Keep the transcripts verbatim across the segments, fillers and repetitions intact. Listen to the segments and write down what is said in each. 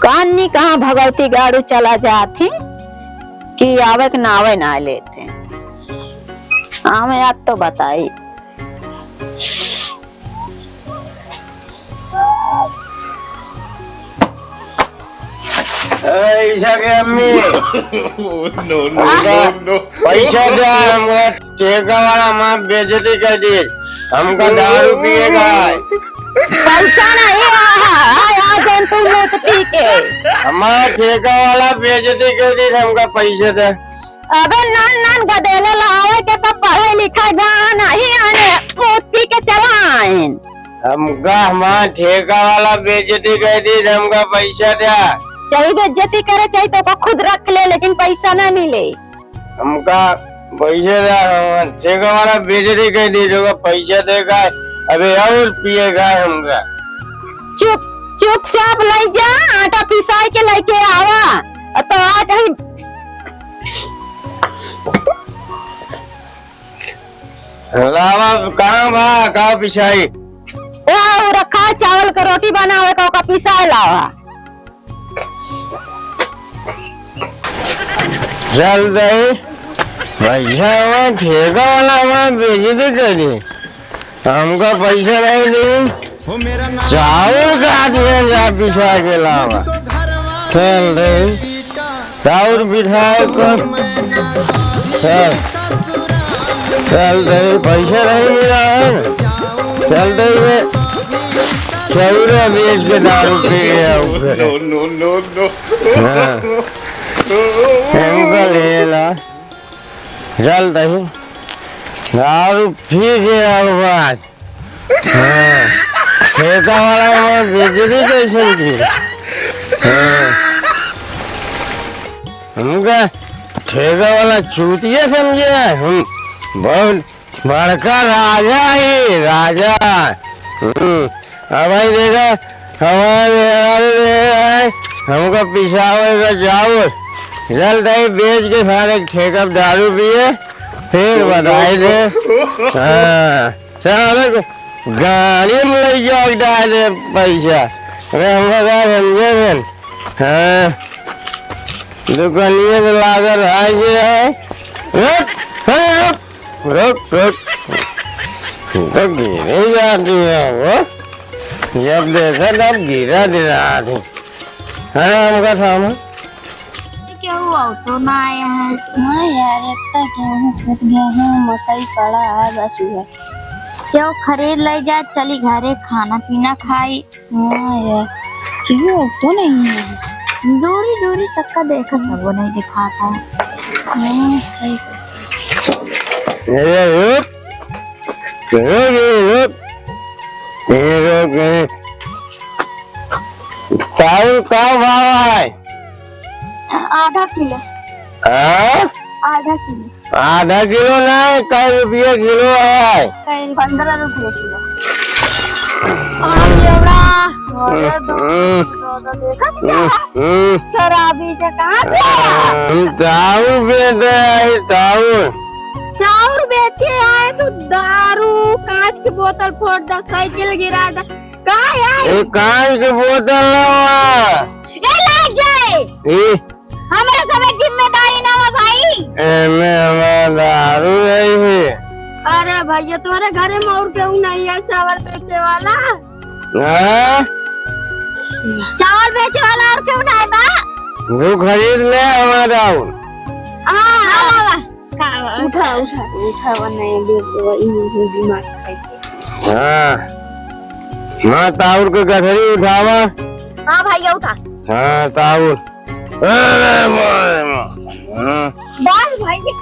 पानी कहाँ भगवती गाड़ू चला जात ही कि आवे के नावे ना लेते। आवे आज तो बताई। ऐसा के अम्मी? No, no, no, no। पैसा दे, हमरा ठेका वाला हमार बेइज्जती कर दी। हमका दारू पिए का है। पैसा नहीं आया, आया जन तू मूत पी के। हमार ठेका वाला बेइज्जती कर दी, हमका पैसा दे। अबे नान नान गदेले लावे के सब पढ़े लिखे जा नहीं आने, मूत पी के चला आइन। हमका हमार ठेका वाला बेइज्जती कर दी, हमका पैसा दे। चाहे बेइज्जती करे, चाहे तो का खुद रख ले, लेकिन पैसा ना मिले। हमका पैसा दे, हमार ठेका वाला बेइज्जती कर दी, जो का पैसा दे का, अबे और पिए का हमका। चुप, चुपचाप लई जा, आटा पिसाई के लेके आवा। अब तो आ जाई। लावा, कहाँ बा, का पिसाई? ओ, रखा चावल के रोटी बनावे का, ओका पिसाए लावा। चल दे, भैया, वहाँ ठेका वाला हमार बेइज्जती करी, हमका पैसा नहीं दी। चाउर का दिया जा पिसा के लावा। चल दे, चाउर पिसाए को। चल, चल दे, पैसा नहीं मिला है। चल दे, ये चाउर बेच के दारू पी के आओ फिर। No, no, no, no। हाँ। हमका ले ला। चल दही। दारू पी के आओ आज। हाँ। ठेका वाला हमार बेइज्जती कैसन की? हाँ। हमका ठेका वाला चूतिया समझे है। हम बहुत बड़का राजा ही, राजा। हम्म, अब भाई देखा, हमारे मेहरारू रहे हैं, हमका पिसावे का चाउर। चल तई बेच के सारे ठेका दारू पिए, फिर बताई दे। हाँ, चल गाड़ी में ले जाके डाल दे पैसा। अरे हमका का समझे फिर? हाँ, दुकानिया में लागल है ये है। रुक, रुक, रुक। रुक, रुक। तो गिरे जाती है वो। जब देखा तब गिरा दिला आदमी। हाँ, हमका थामा। क्यों वो तो ना आया है? हाँ यार, इतना गेहूं फूट गया है, मकई पड़ा है, बस हुआ। क्यों खरीद ले जा, चली घरे खाना पीना खाई। हाँ यार, केहू अब तो नहीं है। दूरी दूरी तक का देखत है, वो नहीं दिखाता है। हाँ, सही। अरे रुक, रुक, रुक, ये रुक, ये। चाउर का भाव है? आधा किलो। हाँ? आधा किलो। आधा किलो ना, कै रुपया किलो है? कै रुपया? पन्द्रह रुपया किलो। हाँ, ये बड़ा। अरे दो, हम्म। दो, दो, देखा क्या? हम्म। शराबी का कहाँ से आया? हम चाउर बेचे आए, चाउर। चाउर बेचे आए तो दारू, कांच की बोतल फोड़ दो, साइकिल गिरा दो। का है? ये कांच की बोतल ना हुआ। ये लाग जाए। ए? हमरे सब एक जिम्मेदारी ना बा भाई। एमे हमार दारू नहीं है। अरे भैया, तुम्हारे घरे में और केहू नहीं है चावल बेचे वाला? हाँ? चावल बेचे वाला और केहू नहीं बा? तू खरीद ले हमार दारू। हाँ, हाँ, हाँ। का बा? उठा, उठा, उठा, वो नहीं, दे दे, वो इन्हीं को दिमाग खाई। हाँ। हाँ, ताउर के गठरी उठावा। हाँ भैया, उठा। हाँ, ताउर। अरे, मारे, मारे। हाँ। बस भैया।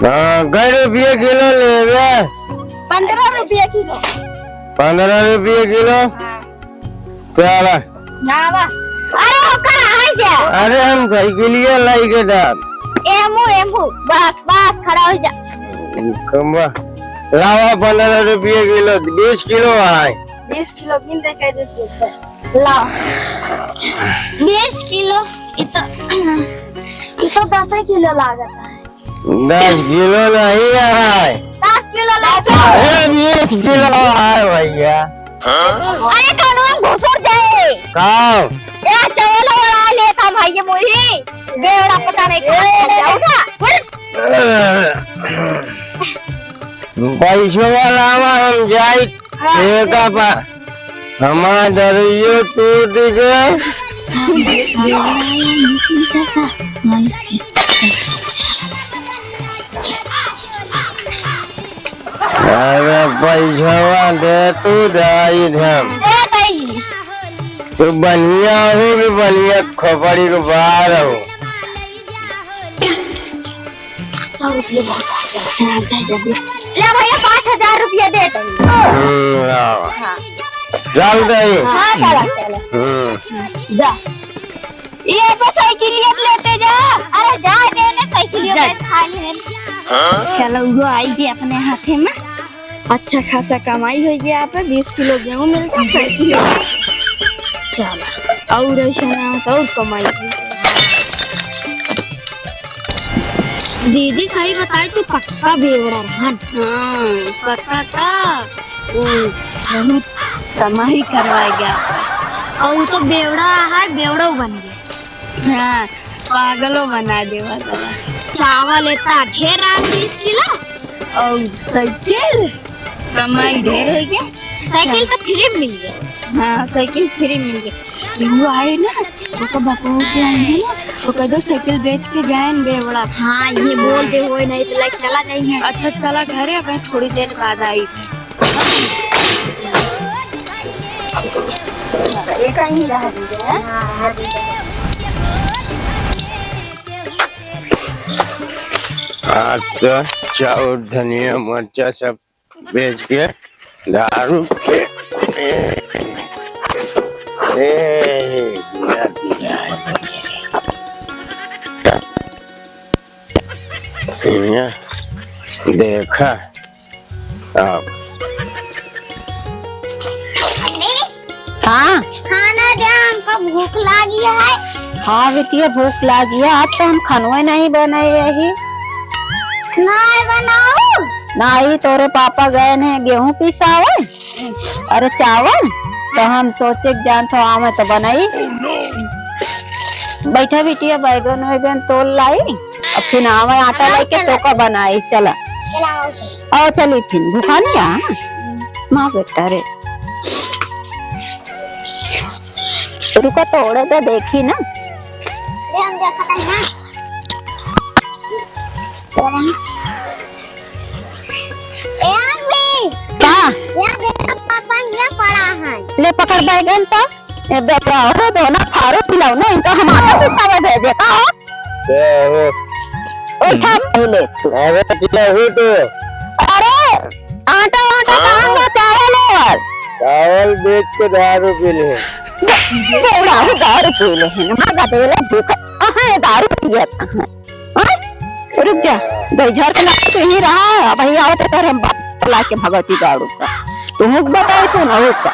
हाँ, कै रुपये किलो लेबे? पन्द्रह रुपये किलो। पन्द्रह रुपये किलो? हाँ। चला। ना बा। अरे ओकर है जा। अरे हम साइकिलिया लाई के जा। एमू, एमू, बस, बस, खड़ा हो जा। कम बा। लावा पन्द्रह रुपये किलो, बीस किलो है। बीस किलो गिन दे के दे दे। ला। बीस किलो, इ तो, इ तो दस किलो लागत है। दस किलो नहीं है। दस किलो लाइके। अरे, बीस किलो है भैया। अरे, कानवा में घुसर जाए। का? ए, चावल वाला लेता भाई, ये मुही। बेवड़ा पता नहीं कहाँ चल जाऊंगा। पैसवा लावा, हम जाई ठेका पा। हमार दरुइयो टूट गए। अरे पैसवा दे तू, दाई धम। ए दाई। तू बनिया हो कि बनिया खोपड़ी के बाहर हो? सौ रुपये बहुत है, चल, हाँ, जाए, जाए, बीस। ले भैया, पाँच हजार रुपया दे दे। हम्म, लाओ। हाँ। चल दे। हाँ, चला, चला। हम्म। जा। ये पे साइकिलिया लेते जा। अरे, जा दे ने साइकिलिया जा। बेच खा ले। चलो, वो आई गए अपने हाथे में। अच्छा खासा कमाई हो गया, आप बीस किलो गेहूं मिलता, साइकिल। चला, और ऐसे ना तो और कमाई हो। दीदी सही बताई, तू पक्का बेवड़ा रहन। हाँ, पक्का का। वो बहुत कमाई करवाए गया। और वो तो बेवड़ा है, बेवड़ो बन गया। हाँ, पागलो बना देवा तोरा। चावल इतना ढेर आन बीस किलो। और साइकिल, कमाई ढेर हो गया। साइकिल तो फ्री में मिल गया। हाँ, साइकिल फ्री में मिल गया। केहू आए ना, ओकर बापू के आए हैं ना, तो कह दो साइकिल बेच के जाए न बेवड़ा। हाँ, ये बोल दे, होए नहीं तो लाइक चला जाइए। अच्छा, चला घरे, अब थोड़ी देर बाद आई। एक ही रह गया। आज तो चाउर, धनिया, मरचा सब बेच के दारू के, ए, ए, देखा। अब। हाँ। खाना दे, हमको भूख लागी है। हाँ बिटिया, भूख लागी है। आज तो हम खनवे नहीं बनाए यही। नहीं बनाऊ। नहीं, तोरे पापा गए हैं गेहूं पिसावे। अरे चावल, तो हम सोचे कि जान तो आवे तो बनाई। बैठा बिटिया, बैगन वैगन तोल लाई, और फिर आवे आटा हाँ, लेके चला। तोका बनाई, चला। चला, आओ। आओ चली फिर, भूखा नहीं आ? माँ बेटा रे। रुका, तोड़े तो देखी ना। अरे, हम देखा था ना। ए, आदमी। का? यहाँ देखा, पापा यहाँ पड़ा है। ले, पकड़ बैगन तो। ए, बेटा, हो दो ना, फारू पिलाओ ना, इनका हम आटा पिसावे भेजे, का हो? क्या हो? उठा पहले तू। अरे, क्या हो तू? अरे, आटा वाटा कहाँ का चावल है? चावल बेच के दारू पी ले। केवड़ा हो दारू पी ले हैं, भागा दे ले भूख। कहाँ है दारू पिया कहाँ? हाँ? रुक जा, दो झार के नाम तो ही रहा है, अब ही आवत है, हम बाप ला के भगवती गाड़ू का। तू मुख बताई तो ना होता।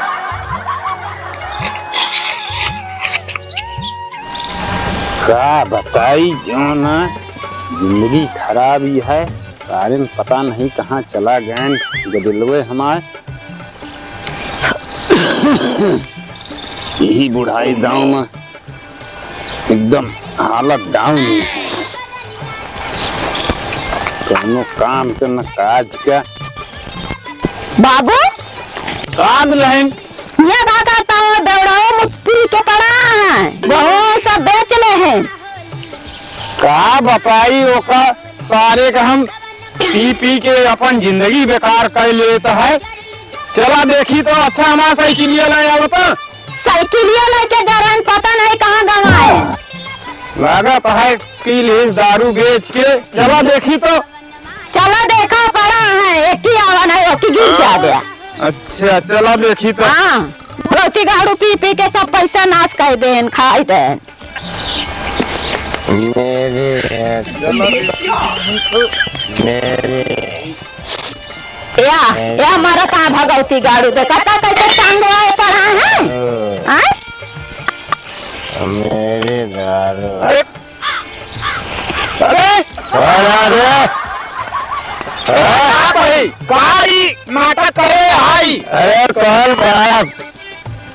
का बताई, जो ना जिंदगी खराब ही है। सारे में पता नहीं कहाँ चला गए गदिलवे हमार। यही बुढ़ाई दाँव में एकदम हालत down ही है। कौनो काम के न काज का। बाबू, काम नहीं। ये का करता हो, दौड़ाओ, मुस्कुरी के पड़ा है, बहुत सब बेच ले हैं। का बताई ओका, सारे का हम पी पी के अपन जिंदगी बेकार कर लेत है। चला देखी तो, अच्छा हमार साइकिलिया ले आवता। साइकिलिया लेके गरन पता नहीं कहाँ गवाए। लागत है पी लीस दारू बेच के। चला देखी तो। चला देखा पड़ा है, एक ही आवा नहीं, एक ही गिर के आ गया। अच्छा, चला देखी तो। हाँ, रोटी गाड़ू पी पी के सब पैसा नाश कर देन, खाई देन। मेरे, मेरे। या, या हमारा कहाँ भगवती गाड़ू देखा था, कैसे टांगवाए पड़ा है? हाँ। हाँ? मेरे दारू। अरे, अरे, अरे, अरे। अरे, आप ही, कारी नाटक करे आई। अरे, कौन बाप?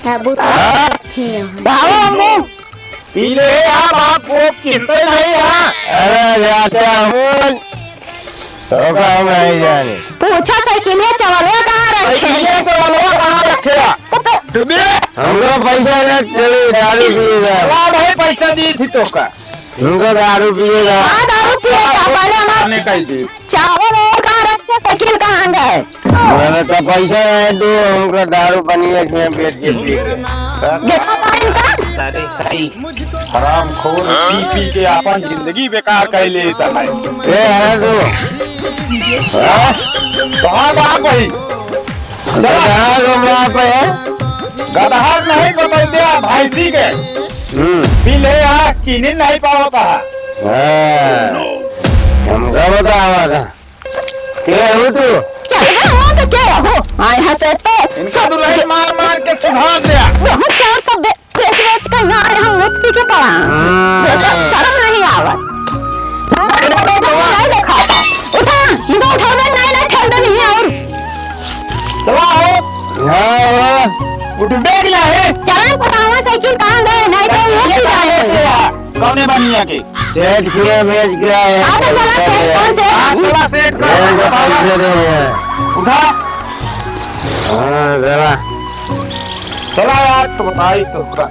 है भूत। हाँ? भावा मुँह। पी ले, आप, आपको चिंता नहीं है। अरे जाता हूँ, तो काम नहीं जाने। पूछा साइकिलिया चवलवा कहाँ रखे? साइकिलिया चवलवा कहाँ रखे? हमको पैसा ना चले, दारू पिएगा। ला भाई, पैसा दी थी तो का? हमको दारू पिएगा। हाँ, दारू पिएगा, पहले हमार खाने का ही दी। चावल और कहाँ रखे, साइकिल कहाँ गए? मैंने तो पैसा नहीं दो, हमको दारू पनिया के बेच के पी ले। देखा पाइन का? अरे भाई, हरामखोर, पी पी के आपन जिंदगी बेकार कर लेता है। ए, है तू? हाँ? कहाँ बाप है? गदहा को बाप है? गदहा नहीं, बतल दिया भैंसी के। हम्म। पी ले, यहाँ चीनी नहीं पावता है। हाँ। हमका बतावा था। के हो तू? चल बे, हो तो के हो? आए हंसे तो इनका सब दुल्हन मार मार के सुधार दिया। बहुत चार सब बे-, बेच बेच के यहाँ आए हम मुफ्ती के पड़ा। हाँ। वैसे शर्म नहीं आवत। नहीं दिखाता। उठा, इनको उठावे, नहीं, नहीं, ठेल दे नहीं और। चला हो। हाँ, हाँ। उठ बैग ला है। चला पटावा साइकिल कहाँ गए? नहीं तो वो भी जाए। कौने बनिया के? सेठ किया बेच गया है। हाँ, तो चला सेठ, कौन सेठ? हाँ, चला सेठ का। सेठ का पैसे नहीं है। उठा। हाँ, चला। चला यार, तो बताई तो का।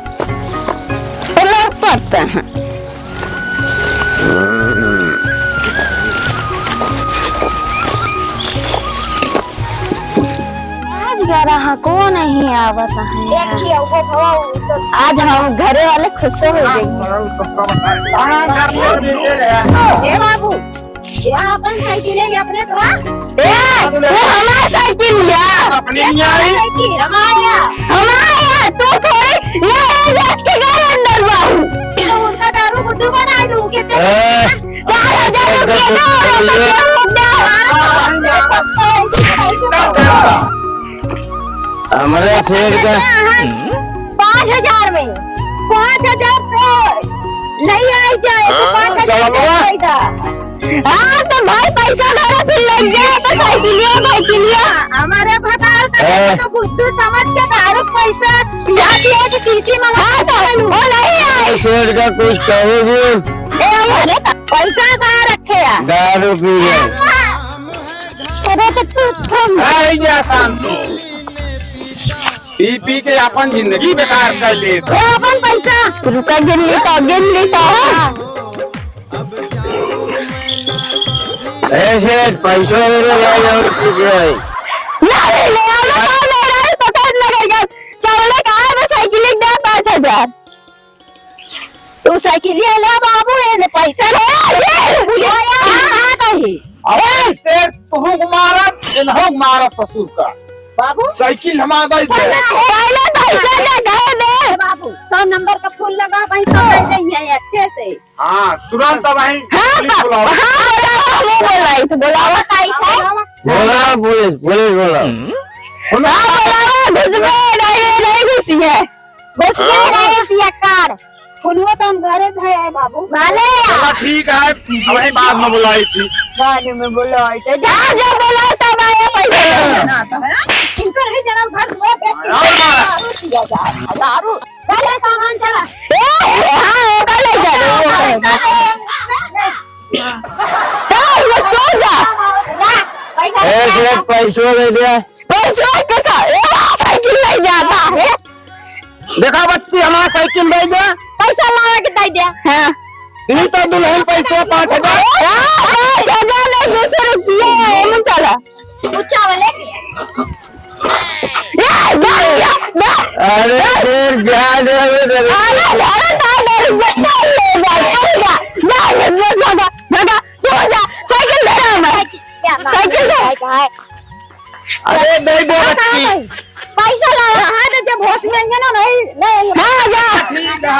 तो लोग पढ़ते हैं। आज ग्यारह को नहीं आवत है। देखिए, वो भवा, वो तो आज हम घरे वाले खुश हो गए। ए बाबू, या अपन साइकिल है, अपने तो। ए, वो हमार साइकिल या। अपने नहीं आई। साइकिल हमार या। हमार या, तू थोड़ी, ये बेच के घर अंदर बाहू। तो उनका दारू गुड्डू बना दूँ, कितने ए। चार हजार रुपया दो, और तो क्या हो गया? हमारे सेठ का पाँच हजार में, पाँच हजार तो नहीं आई जाए, तो पाँच हजार चलवा। दे देगा। हाँ, तो भाई पैसा धरा फिर लग गया, तो साइकिलिया, साइकिलिया। हमारे भतार का हाँ। तो बुद्धू समझ के दारू पैसा पिया दिया कि शीशी मंगा हाँ, तो वो नहीं आई। सेठ का कुछ कहो जी। ए, हमारे पैसा कहाँ रखे हैं? दारू पी गए। अरे तो तू थम। अरे जा शांत हो। पी पी के अपन जिंदगी बेकार कर ले। ए, अपन पैसा। रुका, गिन ली तो, गिन ली तो। ऐसे पैसा ले ले भाई और चुप रहे। ना ले ले, हम लोग काम हो रहा है, तो कर ना कर कर। चावल का है, बस साइकिल एक दे पाँच हजार। तू साइकिल ले ले बाबू, ये ले पैसा ले। ए, ये, ये, हाँ, हाँ, कही। अबे सेठ, तुहू को मारब, इन्हों को मारब ससुर का। बाबू। साइकिल हमारा दे दे। पहले पैसा दे, दे दे। बाबू, सौ नंबर का फूल लगा, वहीं सब दे देंगे अच्छे से। हाँ, तुरंत अब वहीं हाँ, पुलिस बुलाओ। हाँ, बोलावा, हम बोलाई, तो बोलावा, आई थे। बोलावा पुलिस, पुलिस बोलावा। हाँ, बोलावा, घुस में नहीं, नहीं घुसी है। घुस में नहीं, पियक्कड़। फुलवा तो हम घरे धरे है बाबू। भले। चला ठीक है, अब वहीं बाद में बुलाई थी। बाद में बुलाई थे। जा, जा, बुलाई तब आया पैसा। ना तो है। इनको नहीं जरा घर में बेच के दारू पिया जा। दारू। चले सामान चला। ए, हाँ, ओका ले जा रे, ओका ले जा। चल, बस तू जा। ए, सिर्फ पैसो दे दे। पैसो कैसा? ए, साइकिल ले जाता है। देखा बच्ची, हमारा साइकिल दे दे। पैसा लावा के दे दे। हाँ। ई तो दुल्हन पैसा पाँच हजार। हाँ, पाँच हजार ले, दो सौ रुपया है, एमन चला। ऊंचा वाले। ए, जा, जा, जा। अरे, फिर जा, जा, जा, जा। अरे, जा, जा, जा, जा, जा, जा, जा, जा, जा, जा, जा, जा, जा, तू जा, साइकिल दे रहा हूँ मैं। साइकिल दे। अरे, दे दे बच्ची। पैसा लावा। हाँ, तो जब होश में आएंगे ना, नहीं, नहीं। हाँ, जा। ठीक है।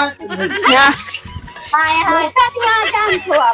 जा। हाँ, हाँ, तब यहाँ काम हुआ।